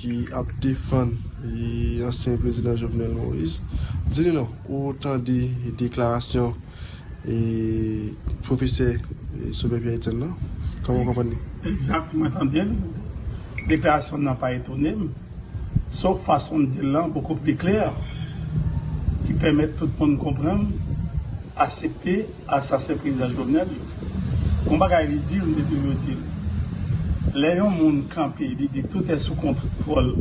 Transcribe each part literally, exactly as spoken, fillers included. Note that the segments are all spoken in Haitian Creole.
ki ap defann e, ansyen prezidan Jovenel Moïse. Di nou non, ou tande deklarasyon e, pwofesè e, Sauveur Pierre Etienne nan? Kòman w konprann li? Egzak, mwen tande l. Deklarasyon nan pa etone m, sof fason l di l lan bokou pli klè, ki pèmèt tout moun konprann, aksepte asasen prezidan Jovenel yo. Yon bagay li di, m te toujou di l. Lè yon moun kanpe, li di tout est sous contrôle,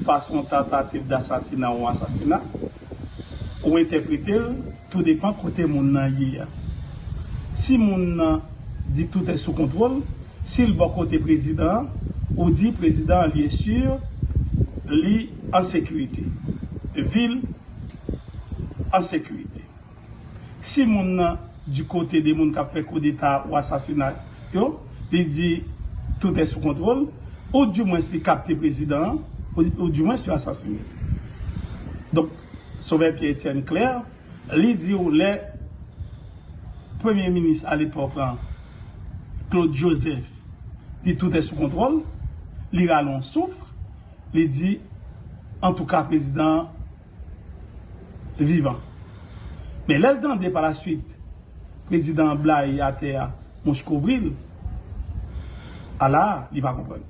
fason tantativ dasasina ou asasina, ou entèprete l, tou depan kote moun nan ye a. Si moun nan di tout est sous contrôle, si l bò kote prezidan an, ou di prezidan an li sur, li an sekirite. Vil an sekirite. Si moun nan di kote de moun k ap fè koudeta ou asasina yo, li di tout est sous contrôle, ou dimwens li kapte prezidan an, ou, ou dimwens yo asasine l. Donk, Sauveur Pierre Etienne klè, li di w lè premye minis alepòk lan, Claude Joseph, di tout est sous contrôle, li rale yon souf, li di, antouka, prezidan an vivan. Men lè l tande pa la swit, prezidan an blayi atè a, mouch kouvri l, ala, li pa konprann.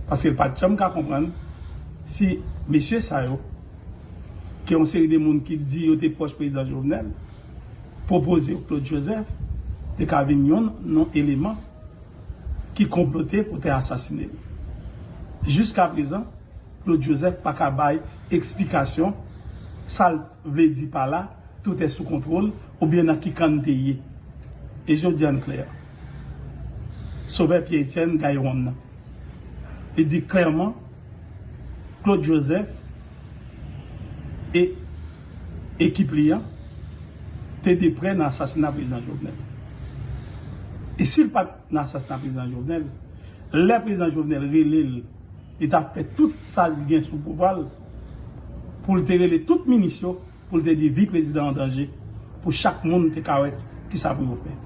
Paske l pa t janm ka konprann si mesye sa yo, ke yon seri de moun ki di yo te pwòch prezidan Jovenel, pwopoze yo Claude Joseph, te ka vin yon non eleman ki konplote pou te asasine l. Jiskaprezan, Claude Joseph pa ka bay eksplikasyon sa l vle di pa la, tout est sous contrôle, oubyen nan ki kan n te ye. E jodi a n klè. Sauveur Pierre Etienne gaye wonn nan. Li di klèman, Claude Joseph e ekip li an te de prè nan asasina prezidan Jovenel. E si l pa t nan asasina prezidan Jovenel, lè prezidan Jovenel rele l, li t ap fè tout sa l gen sou pouvwa l pou l te rele tout minis yo, pou l te di vi prezidan an danje, pou chak moun te ka wè kisa pou yo fè.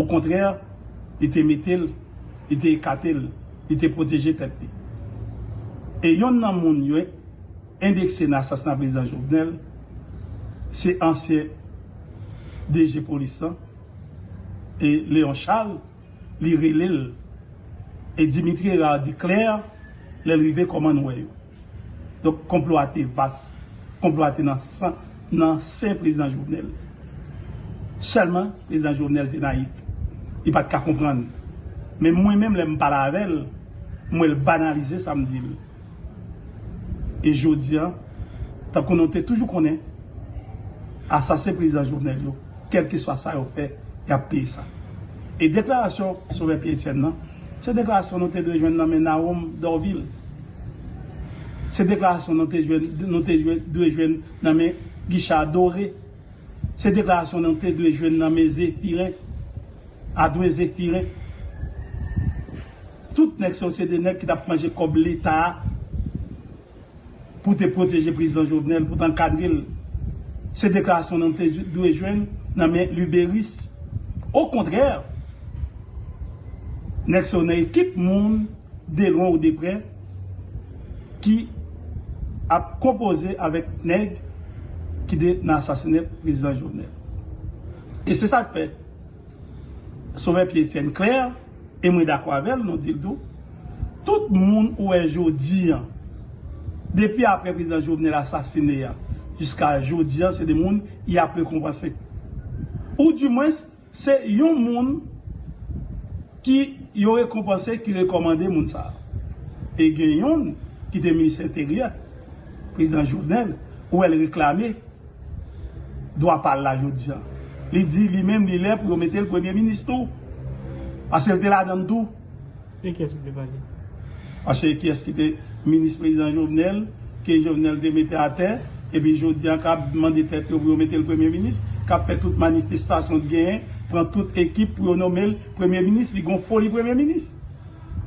Okontrè, li te mete l, li te ekate l, li te pwoteje tèt li. E yonn nan moun yo endekse nan asasina prezidan Jovenel, se ansyen D G polis lan, e Léon Charles, li rele l. E Dimitri Hérard di klè, lè l rive, kòman n wè yo. Donk, konplo a te vas, konplo a te nan san, nan sen prezidan Jovenel. Sèlman, prezidan Jovenel te nayif. Li pa t ka konprann. Men mwen menm, lè m pale avè l, m wè l banalize sa m di l. E jodi a, tankou nou te toujou konnen, asasen prezidan Jovenel yo, kèlkeswa sa yo fè, y ap peye sa. E deklarasyon Sauveur Pierre Etienne nan, se deklarasyon nou te dwe jwenn nan men Naome Dorvil. Se deklarasyon nou te jwenn, nou te jwenn, dwe jwenn nan men Guichard Doré. Se deklarasyon nou te dwe jwenn nan men Zéphirin, Adrien Zéphirin. Tout nèg sa yo se de nèg ki t ap manje kòb Leta a pou te pwoteje prezidan Jovenel, pou te ankadre l. Se deklarasyon nou te dwe jwenn nan men Luberice. Okontrè, nèg sa yo nan ekip moun, de lwen ou de prè, ki ap konpoze avèk nèg ki te nan asasinen prezidan Jovenel. E se sa k fè Sauveur Pierre Etienne klè, e mwen dakò avè l, nou di l tou, tout moun ou wè jodi a, depi apre prezidan Jovenel asasine a, jiska jodi a, se de moun y ap rekonpanse. Ou dimwens, se yon moun ki yo rekonpanse, ki rekòmande moun sa a. E gen yonn ki te minis enteryè, prezidan Jovenel, ou wè l reklame dwa pa l la jodi a. Li di li menm li lè pou yo mete l premye minis tou. Paske l te ladan l tou. De kiyès ou vle pale? Paske kiyès ki te minis prezidan Jovenel, ke Jovenel te mete atè, epi jodi a k ap mande tèt yo pou yo mete l premye minis, k ap fè tout manifestasyon k genyen, pran tout ekip pou yo nonmen l premye minis, li gon foli premye minis.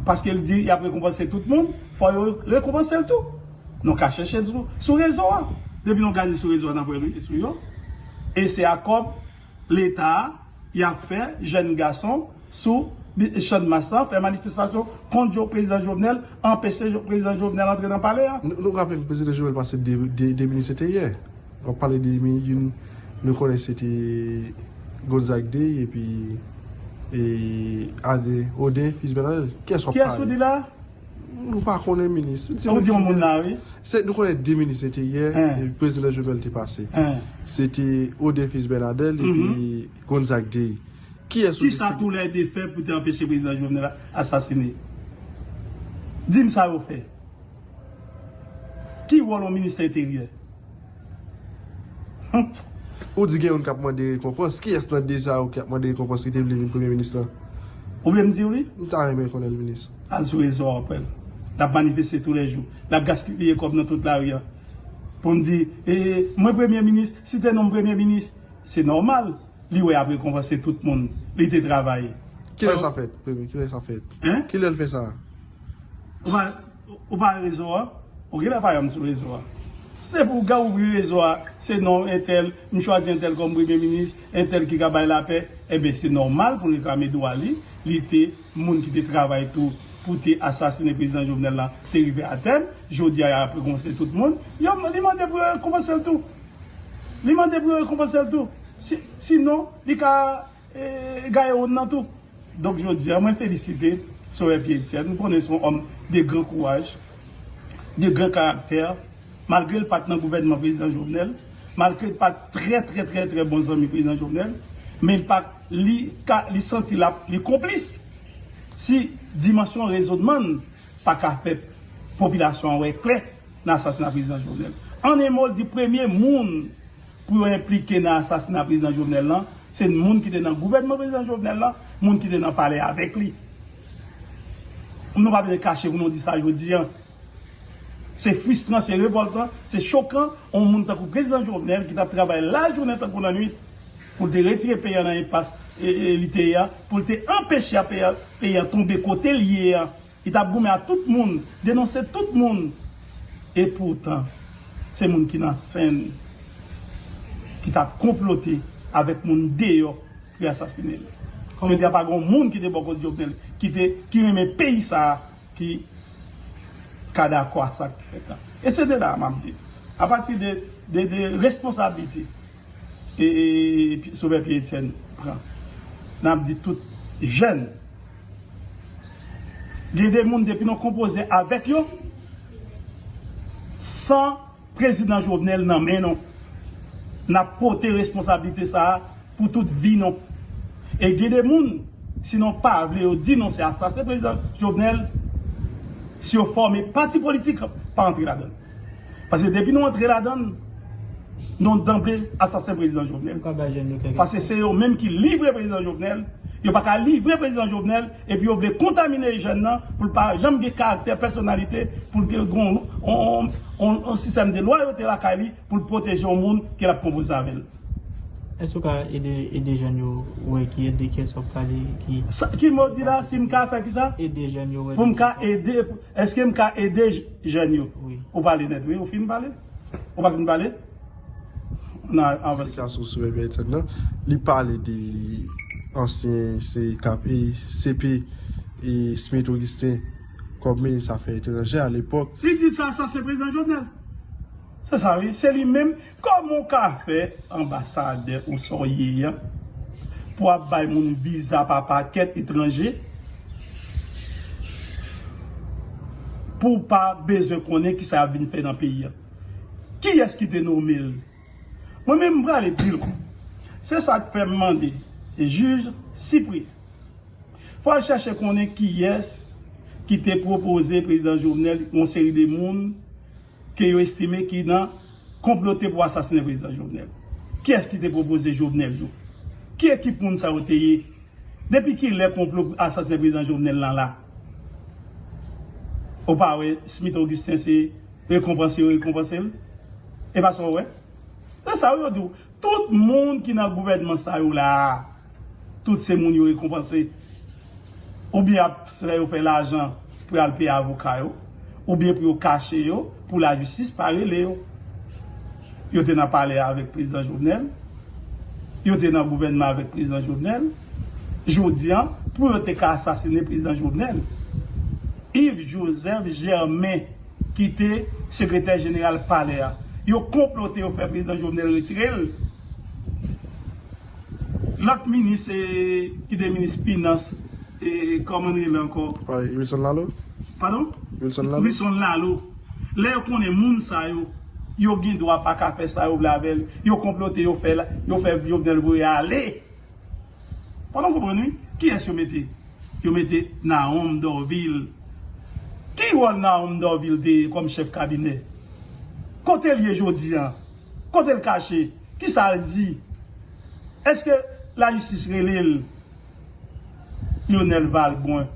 Paske l di y ap rekonpanse tout moun, fò yo rekonpanse l tou. Nou ka chèche l sou, sou rezo a. Depi nou gade sou rezo a, n ap wè sou yo. E se a kòb Leta a, y ap fè jèn gason sou Bi- Channmas lan fè manifestasyon kont Jo- prezidan Jovenel, anpeche Jo- prezidan Jovenel antre nan palè a. Nou, nou raple n prezidan Jovenel pase de, de, de minis enteryè. W ap pale de mi- youn, nou konnen se te Gonzague Day epi e, Ade, Oden, fis Bernadel. Kiyès w ap Kiyès ou pale? Di la? Nou pa konnen minis. Ou di yon moun la, wi. Se, nou konnen de minis enteryè, Hein. Epi prezidan Jovenel te pase. Hein. Se te Oden, fis Bernadel, Mhm. Epi Gonzague Day. Kiyès ou Kisa di- toulède fè pou te anpeche prezidan Jovenel asasine? Di m sa yo fè. Ki wòl yon minis enteryè? Hum. Ou di gen youn k ap mande rekonpans. Kiyès nan de sa yo ki ap mande rekonpans ki te vle vin premye minis lan? Ou vle m di w li? M ta renmen konnen l, minis. Al sou rezo a w ap wè l. L ap manifeste toulèjou. L ap gaspiye kòb nan tout lari a. Pou m di, e, mwen premye minis, site non m premye minis. Se nòmal. Li wè ap rekonpanse tout moun. Li te travay. Kilè sa fèt, premye? Kilè sa fèt? Hein? Kilè l fè sa? Ou pa, ou pa rezo a? Ou genlè pa janm sou rezo a. Se pou w ka ouvri rezo a, se non entèl, m chwazi entèl kòm premye minis, entèl ki ka bay lapè. Enben, se nòmal pou l reklame dwa li. Li te moun ki te travay tou pou te asasinen prezidan Jovenel la, te rive a tèm. Jodi a, y ap rekonpanse tout moun. Yo, li mande pou yo rekonpanse l tou. Li mande pou yo rekonpanse l tou. Si, sinon, li ka, e, gaye wonn nan tou. Donk, jodi a, mwen felisite Sauveur Pierre Etienne. M konnen se yon òm de gran kouraj, de gran karaktè. Malgre l pa t nan gouvènman prezidan Jovenel, malgre l pa t trè, trè, trè, trè bon zanmi prezidan Jovenel, men li pa, li ka, li santi l ap, li konplis. Si dimansyon rezonman pa ka fè popilasyon an wè klè nan asasina prezidan Jovenel. An en mo, l di premye moun pou yo enplike nan asasina prezidan Jovenel lan, se moun ki te nan gouvènman prezidan Jovenel lan, moun ki te nan palè avèk li. Nou pa bezwen kache pou nou di sa jodi a. Se fristran, se revòltan, se chokan, yon moun tankou prezidan Jovenel ki t ap travay lajounen tankou lannwit pou l te retire peyi a nan enpas, e, e, li te ye a, pou l te anpeche a peyi a, peyi a tonbe kote l ye a. Li t ap goumen ak tout moun, denonse tout moun. Epoutan, se moun ki nan sèn, ki t ap konplote avèk moun deyò pou y asasinen l. Jodi a, pa gen yon moun ki te bò kot Jovenel, ki te, ki renmen peyi sa a, ki ka dakò a sa k fèt la. E se de la a m ap di, apati de, de, de responsablite e, e, e, Sauveur Pierre Etienne pran, n ap di tout jèn, gen de moun depi nou konpoze avèk yo, san prezidan Jovenel nan men nou, n ap pote responsablite sa a pou tout vi nou. E gen de moun, si nou pa vle yo di nou se asasen prezidan Jovenel, si yo fòme pati politik, pa antre ladan l. Paske depi nou antre ladan l, nou danble asasen prezidan Jovenel. Ou ka bay jèn yo kèk Paske se yo menm ki livre prezidan Jovenel. Yo pa ka livre prezidan Jovenel, epi yo vle kontamine jèn nan pou l pa janm gen karaktè, pèsonalite, pou l gen yon, yon, yon, yon sistèm de lwayote lakay li pou l pwoteje yon moun ke l ap konpoze avè l. Èske w ka ede, ede jèn yo wè ki ede, kiyès w ap pale, ki Sa, ki mo w di la, si m ka fè ki sa? Ede jèn yo wè Pou m ka ede, èske m ka ede j- jèn yo? Wi. Ou pale nèt, wi, ou fin pale? Ou pa fin pale? Nan, anvan. Aplikasyon sou Ebert Sèn nan, li pale de ansyen se kap e C P e Smith Augustin kòm minis afè etranjè alepòk. Li di sa, sa se prezidan Jovenel. Se sa, wi. Se li menm. Kòman w ka fè anbasadè ou sa w ye a pou w ap bay moun viza pa pakèt etranje pou w pa bezwen konnen kisa y ap vin fè nan peyi a? Kiyès ki te nome l? Mwen menm, m prale pi lwen. Se sa k fè m mande jij Cyprien pou al chèche konnen kiyès ki te pwopoze prezidan Jovenel yon seri de moun ke yo estime ki nan konplote pou asasinen prezidan Jovenel. Kiyès ki te pwopoze Jovenel yo? Ki ekip moun sa yo te ye? Depi kilè konplo pou asasinen prezidan Jovenel lan la? Ou pa wè Smith Augustin se rekonpanse yo rekonpanse l? E pa sa w wè? Se sa yo di w. Tout moun ki nan gouvènman sa yo la a, tout se moun yo rekonpanse. Oubyen ap fè yo fè lajan pou y al peye avoka yo, oubyen pou yo kache yo, pou lajistis pa rele yo. Yo te nan palè avèk prezidan Jovenel. Yo te nan gouvènman avèk prezidan Jovenel. Jodi a, pou yo te ka asasinen prezidan Jovenel. Yves Joseph Germain, ki te sekretè jeneral palè a. Yo konplote, yo fè prezidan Jovenel retire l. Lòt minis, e, ki te minis finans, e, kòman l rele ankò? Wilson Lalo? Padon? Wilson Lalo? Wilson Lalo. Lè yo konnen moun sa yo, yo gen dwa pa ka fè sa yo vle avè l. Yo konplote, yo fè, yo fè Jovenel voye ale. Pandan w konprann, wi. Kiyès yo mete? Yo mete Naom Dorvil. Ki wòl Naom Dorvil te ye kòm chèf kabinè? Kote l ye jodi a? Kote l kache? Kisa l di? Èske lajistis rele l? Lionel Valbrun.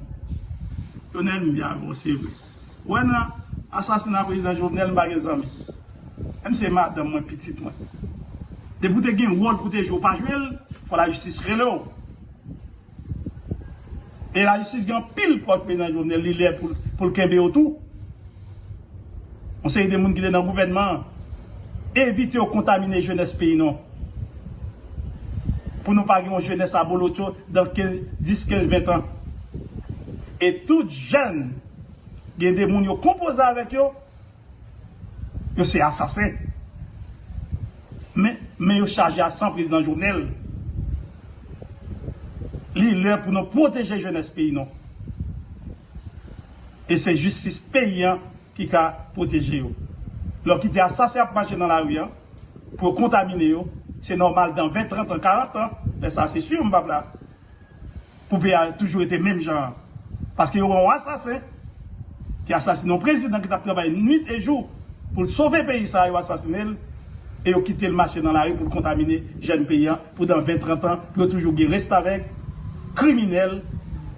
Lionel, m byen avè w, se vre. Ou wè, nan asasina prezidan Jovenel, m pa gen zanmi. Menm se madanm mwen, pitit mwen. Depi w te gen wòl pou w te jwe, w pa jwe l, fò lajistis rele w. E lajistis gen anpil pwòch prezidan Jovenel, li lè pou, pou l kenbe yo tou. Yon seri de moun ki te nan gouvènman an, evite yo kontamine jenès peyi nou. Pou nou pa gen yon jenès abolotcho dan kenz, dis, kenz, ven tan. E tout jèn, gen de moun yo konpoze avèk yo, yo se asasen. Men, men yo chaje a san prezidan Jovenel. Li lè pou nou pwoteje jenès peyi nou. E se jistis peyi an ki ka pwoteje yo. Lè w kite asasen ap mache nan lari an, pou yo kontamine yo, se nòmal dan ven, trant an, karant an, lè sa se si m p ap la, pou peyi a toujou rete menm jan an. Paske yo wè yon asasen ki asasinen yon prezidan ki t ap travay nwit e jou pou l sove peyi sa a, yo asasinen l, e yo kite l mache nan lari pou l kontamine jèn peyi an, pou dan ven, trant an, pou yo toujou gen restavèk, kriminèl,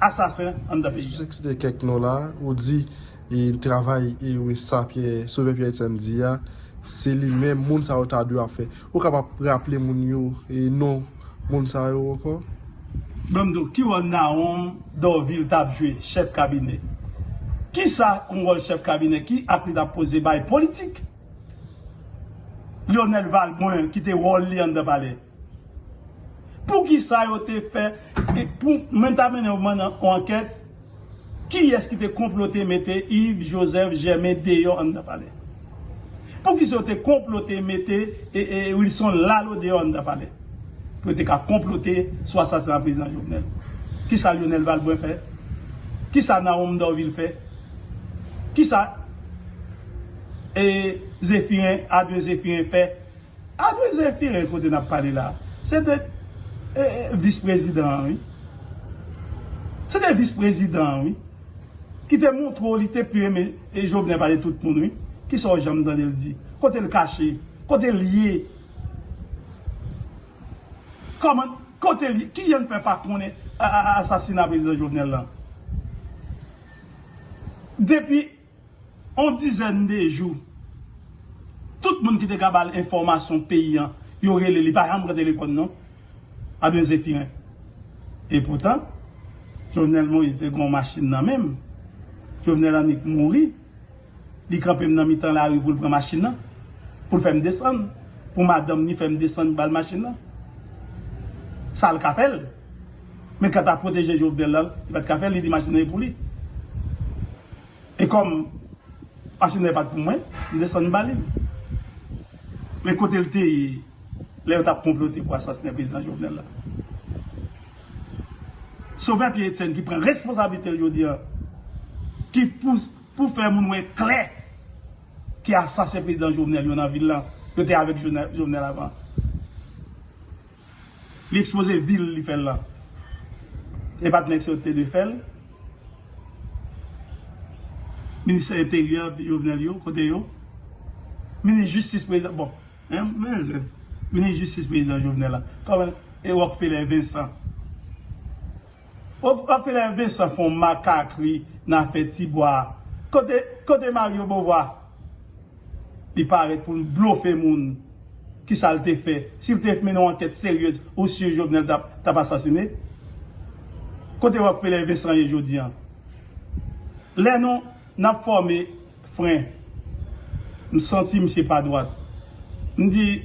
asasen anndan peyi an. Sou site kèk non la, ou di, e, travay, e, wi, sa Pierre, Sauveur Pierre Etienne di a, se li menm, moun sa yo ta dwe ap fè. Ou kapab raple moun yo, e, non moun sa yo ankò? Ban m di w, ki wòl Naom Dorvil t ap jwe, chèf kabinè? Kisa yon wòl chèf kabinè? Ki ak li t ap poze bay politik? Lionel Valbrun, ki te wòl li anndan palè. Poukisa yo te fè, e pou mwen ta mennen yon, yon ankèt, kiyès ki te konplote mete Yves Joseph Germain deyò anndan palè? Poukisa yo te konplote mete, e, e, Wilson Lalo deyò anndan palè? Pou yo te ka konplote sou asasina prezidan Jovenel. Kisa Lionel Valbrun fè? Kisa Naom Dorvil fè? Kisa, e, Zéphirin, Adrien Zéphirin fè? Adrien Zéphirin, kote n ap pale la, se te, e, e, vis prezidan an, wi. Se te vis prezidan an, wi. Ki te montre w li te pi renmen, e, Jovenel pase tout moun, wi. Kisa w janm tande l di? Kote l kache? Kote l ye? Kòman, kote l ye? Kijan l fè pa konnen a, a, a, asasina prezidan Jovenel lan? Depi yon dizèn de jou, tout moun ki te ka ba l enfòmasyon peyi an, yo rele li, pa janm pran telefòn non. Adrien Zéphirin. E poutan, Jovenel Moïse te gen yon machin nan men l. Jovenel annik mouri, li kanpe m nan mitan lari pou l pran machin nan, pou l fè m desann, pou madanm ni fè m desann ba l machin nan. Sa l ka fè l. Men kanta pwoteje Jovenel lan, li pa t ka fè l, li di machin nan e pou li. E kòm machin nan e pa t pou mwen, m desann m ba li l. Men kote l te ye lè yo t ap konplote pou asasinen prezidan Jovenel la? Sauveur Pierre Etienne ki pran responsablite l jodi a, ki pou, pou fè moun wè klè ki asasen prezidan Jovenel yo nan vil lan, yo te avèk Jovenel, Jovenel avan. Li ekspoze vil li fè l lan. E pa t nèg sa yo te dwe fè l? Ministè Enteryè Jovenel yo, kote yo? Minis Jistis prezidan, bon, hein, men, minis Jistis prezidan Jovenel la. Kòman e Rockefeller Vincent? Rockefeller Vincent fè yon makakri nan afè Tibwa. Kote, kote Mario Beauvoir? Li parèt pou l blofe moun. Kisa l te fè? Si l te mennen yon ankèt seryez, ou si Jovenel t ap, t ap asasine? Kote Rockefeller Vincent ye jodi a? Lè nou, n ap fòme fren, m santi misye pa dwat. M di,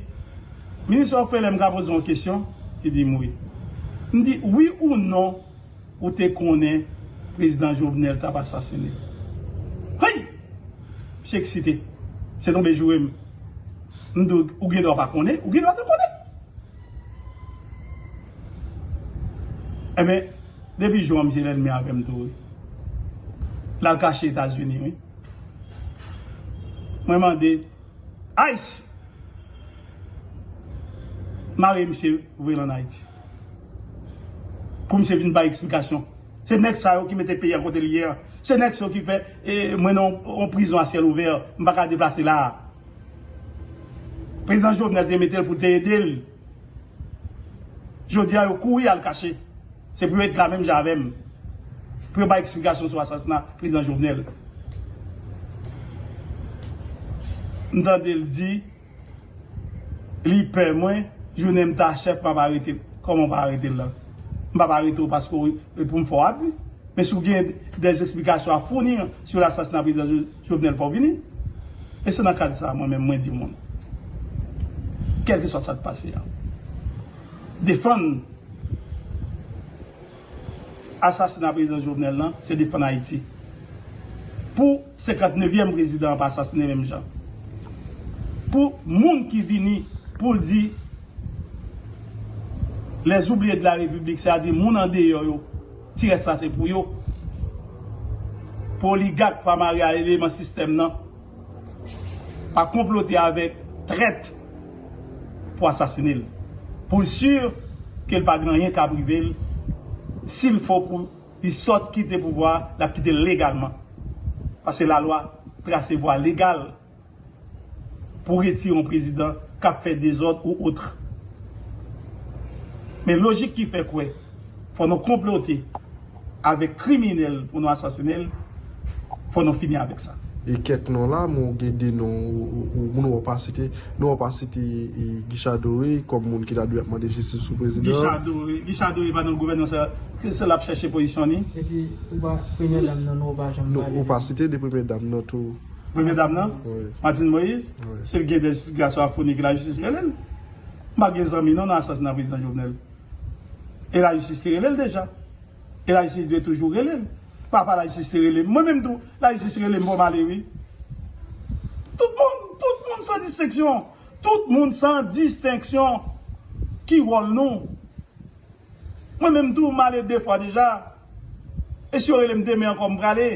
"Minis Rockefeller, m ka poze w yon kesyon?" Li di m wi. M di, "Wi ou non, Ou te konnen prezidan Jovenel t ap asasinen? Hey! Misye eksite. Misye tonbe joure m. M di w, ou gen dwa pa konnen, ou gen dwa te konnen. Ebyen, depi jou an misye lènmi avè m tou, wi. L al kache Etazini, wi. Mwen mande, ICE mare misye, voye l ann Ayiti. Pou misye vin bay eksplikasyon. Se nèg sa yo ki mete peyi a kote l ye a. Se nèg sa yo ki fè, e, mwen nan yon, yon prizon a syèl ouvè, m pa ka deplase la a. Prezidan Jovenel te mete l pou te ede l. Jodi a, yo kouri al kache. Se pou yo ret la menm jan avè m. Pou yo bay eksplikasyon sou asasina prezidan Jovenel. M tande l di, li pè mwen, jounen m ta chèf, m ap arete l. Kòman w pa arete l la? M p ap arete w paske w, e pou m fè w abui. Men si w gen des explications à fournir sur l'assassinat prezidan Jo-, Jovenel, fò w vini. E se nan kad sa a, mwen menm, mwen di moun, kèlkeswa sa k pase a, defann asasina prezidan Jovenel lan, se defann Ayiti. Pou senkantnevyèm prezidan an pa asasinen menm jan. Pou moun ki vini pou l di les oubliés de la République, sètadi moun andeyò yo, ti rès la se pou yo. Pou oligak pa mare a eleman sistèm nan, pa konplote avèk trèt pou asasinen l. Pou l si ke l pa gen anyen k ap rive l, si l fo pou li sòt kite pouvwa a, l ap kite l legalman. Paske lalwa trase vwa legal pou retire yon prezidan k ap fè dezòd ou otre. Men lojik ki fè kwè fò nou konplote avèk kriminèl pou nou asasinen l, fò nou fini avèk sa. E kèk non la, men w gen de non ou, ou, ou, moun ou pa site, non ou pa site, e, Guichard Doré kòm moun ki ta dwe ap mande jistis sou prezidan. Guichard Doré, Guichard Doré pa nan gouvènman sa, se l ap chèche pozisyon li. Epi, ou pa, premyè dam nan, non ou pa janm pale de li. Non, ou pa site de premyè dam nan tou. Premyè dam nan? Wi. Martine Moïse? Wi. Si l gen des explications à fournir, ke lajistis rele l. M pa gen zanmi non nan asasina prezidan Jovenel. E lajistis te rele l deja. E lajistis dwe toujou rele l. Papa lajistis te rele m. Mwen menm tou, lajistis rele m pou m ale, wi. Tout moun, tout moun san distenksyon. Tout moun san distenksyon. Ki wòl nou? Mwen menm tou, m ale de fwa deja. E si yo rele m demen ankò, m prale.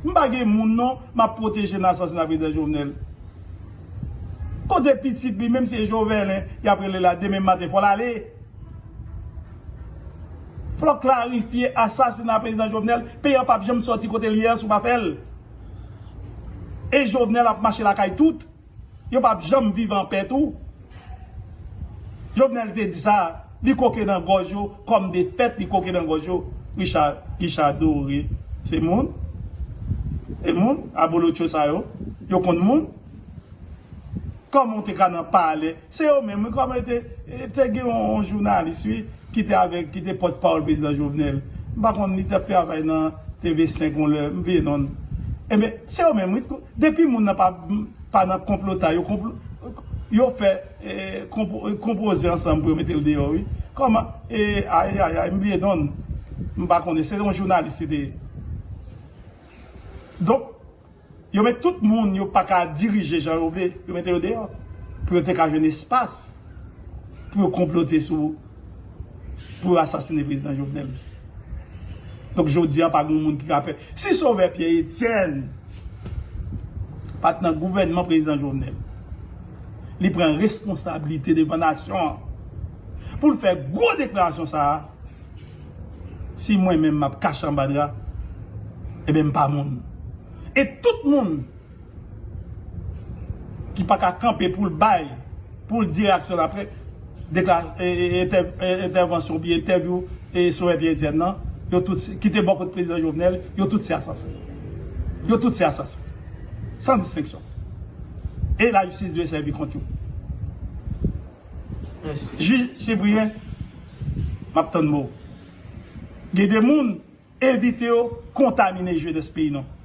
M pa gen moun non, m ap pwoteje nan asasina prezidan Jovenel. Kote pitit li, menm si se Jovelin, y ap rele la, demen maten, fò l ale. Fò l klarifye asasina prezidan Jovenel, peyi an p ap janm sòti kote l ye an si w pa fè l. E Jovenel ap mache lakay tout. Yo p ap janm viv anpè tou. Jovenel te di sa, li koke nan gòj yo, kòm defèt, li koke nan gòj yo. Richard, Richard Doré, se moun? E moun? Abolotcho sa yo, yo konn moun? Kòman w te ka nan palè? Se yo menm, wi, kòman te, te gen yon, yon jounalis, wi, ki te avèk, ki te pòtpawòl prezidan Jovenel. M pa konn, li t ap travay nan T V senk yon lè, m bliye non l. Enben, se yo menm, wi. Depi moun nan pa, pa nan konplotay, yo konplo-, yo fè, eh, konpo-, konpoze ansanm pou yo mete l deyò, wi. Kòman, eh, ay, ay, ay, m bliye non l. M pa konnen, se yon jounalis li te ye. Donk, yo met tout moun yo pa ka dirije jan yo vle, yo mete yo deyò. Pou yo te ka jwenn espas pou yo konplote sou, pou yo asasine prezidan Jovenel. Donk, jodi a, pa gen moun ki ka pè. Si Sovè Pyè Etyèn pa t nan gouvènman prezidan Jovenel, li pran responsablite devan nasyon an pou l fè gwo deklarasyon sa a, si mwen menm m ap kache anba dra, ebyen, m pa moun. E tout moun ki pa ka kanpe pou l bay, pou l di reyaksyon l apre dekla-, e, e, entè-, e, entèvansyon oubyen entèvyou, e, Sovè Pyè Etyèn nan, yo tout, ki te bò kot prezidan Jovenel, yo tout se asasen. Yo tout se asasen. San distenksyon. E lajistis dwe sèvi kont yo. Mèsi. Jij Cyprien, m ap tann mo w. Gen de moun, evite yo kontamine jenès peyi nou.